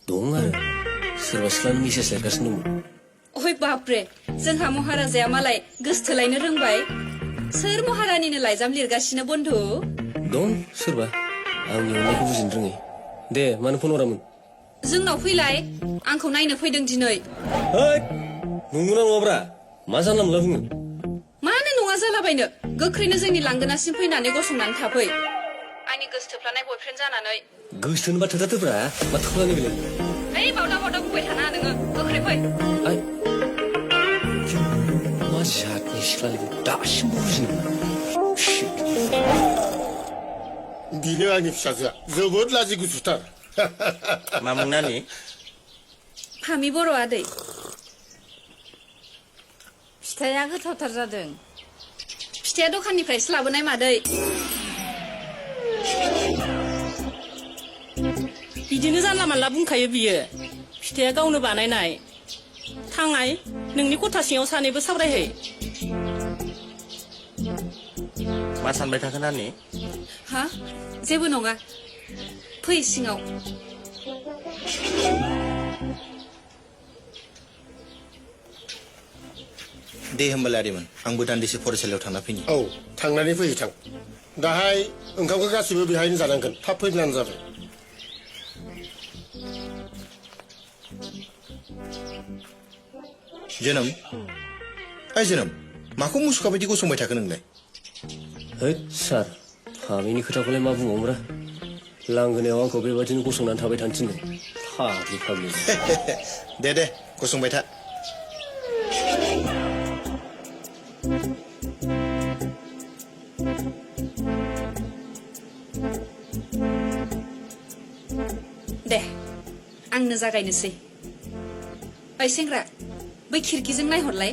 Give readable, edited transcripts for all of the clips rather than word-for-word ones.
दं आरो सोरबा सिख्लानो मेसेज लिरगासिनो दंमोन ओइ बापरे जोंहा महाराजाया मालाय गोसथोलायनो रोंबाय सोर महारानिनो लाइजाम लिरगासिनो बन्धु दं सोरबा आंनि अननायखौ बुजिनो रोङै दे मानो फन हरामोन जोंनाव फैलाय आंखौ नायनो फैदों दिनै ओइ नंगौना नङाब्रा मा जानला मोनला बुङो मानो नङा जालाबायनो गोख्रैनो जोंनि लांगोनासिम फैनानै गसंनानै थाफै आंनि गोसथोफ्लानाय बयफ्रेन्ड जानानै गोसथोनो बा थोथारथोब्रा मा थोख्लानि बेलाय ओइ बावदा बुंबाय थानाङा नोङो गोख्रै फै आइ मा जातनि सिख्लानि दासिमबो बुजिनो मोना बिनो आंनि फिसाजोआ जोबोद लाजि गुसुथार मा मुंनानि फामि बर' आदै फिथाइया गोथावथार जादों फिथाइया दखाननिफ्रायसो लाबोनाय मादै बिदिनो जानला मानला बुंखायो बियो फिथाइया गावनो बानायनाय थांनाय नोंनि खथा सिङाव सानैबो सावरायहै मा सानबाय थाखो नानि हा जेबो नङा फै सिङाव दे होमबालाय आदैमोन आंबो दान्दिसे फरायसालियाव थांना फैनि औ थांनानै फै थां दाहाय ओंखामखौ गासिबो बेहायनो जानांगोन थाब फैब्लानो जाबाय जोनोम ओइ जोनोम माखौ मुसुखा बायदि गसंबाय थाखो नोंलाय हैद सार फामिनि खोथाखौलाय मा बुंबावोब्रा लांगोनायाव आंखौ बेबादिनो गसंनानै थाबाय थानो थिनदों फाग्लि दे गसंबाय था दे आंनो जागायनोसै ओइ सेंग्रा बै खिरखिजों नायहरलाय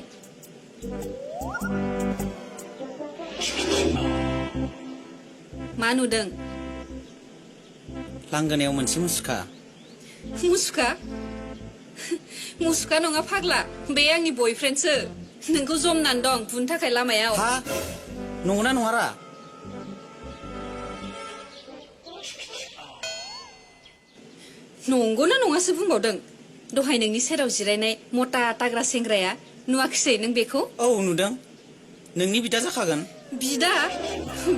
मा नुदों लांगोनायाव मोनसे मुसुखा मुसुखा नङा फाग्ला बे आंनि बयफ्रेन्डसो नोंखौ जमनानै दं बुनो थाखाय लामायाव हा नंगौना नङारा नंगौना नङासो बुंबावदों दहाय नोंनि सेराव जिरायनाय मटा ताग्रा सेंग्राया नुवाखिसै नों बेखौ औ नुदों नोंनि बिदा जाखागोन बिदा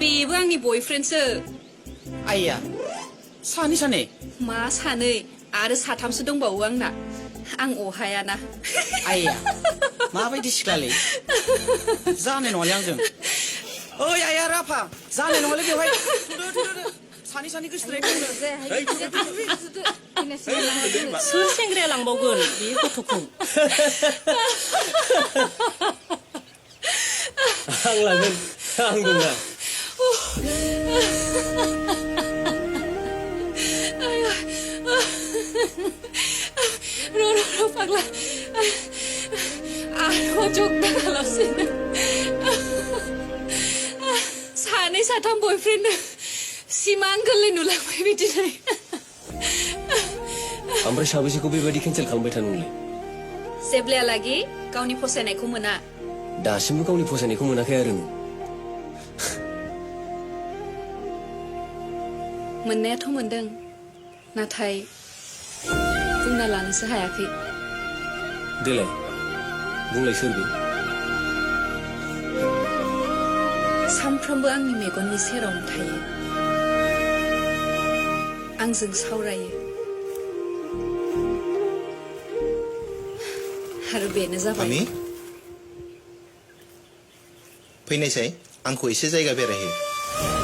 बेबो आंनि बयफ्रेन्डसो आइया सानै मा सानै आरो साथामसो दंबावो आंना आं अहायाना आइया माबायदि सिख्लालै जानाय नङालै आंजों ओइ आइया राफा जानाय नङालै बेवहाय सानै गोसोथोनाय सोर सेंग्राया लांबावगोन बे गथ'खौ आं लागोन आं दंना र' फाग्ला आरो जग दागालावसैनो सानै साथाम बयफ्रेन्ड सिमां गोरलै नुलांबाय बिदिनो ओमफ्राय साबेसेखौ बेबायदि केन्सेल खालामबाय थानोंलाय जेब्लायालागि गावनि फसायनायखौ मोना दासिमबो गावनि फसायनायखौ मोनाखै आरो नों मोननायाथ' मोनदों नाथाय बुंना लानोसो हायाखै देलाय बुंलाय सोर बे सानफ्रोमबो आंनि मेगननि सेरावनो थायो आंजों सावरायो आरो बेनो जाबाय मामि फैनायसाय आंखौ एसे जायगा बेरायहैयो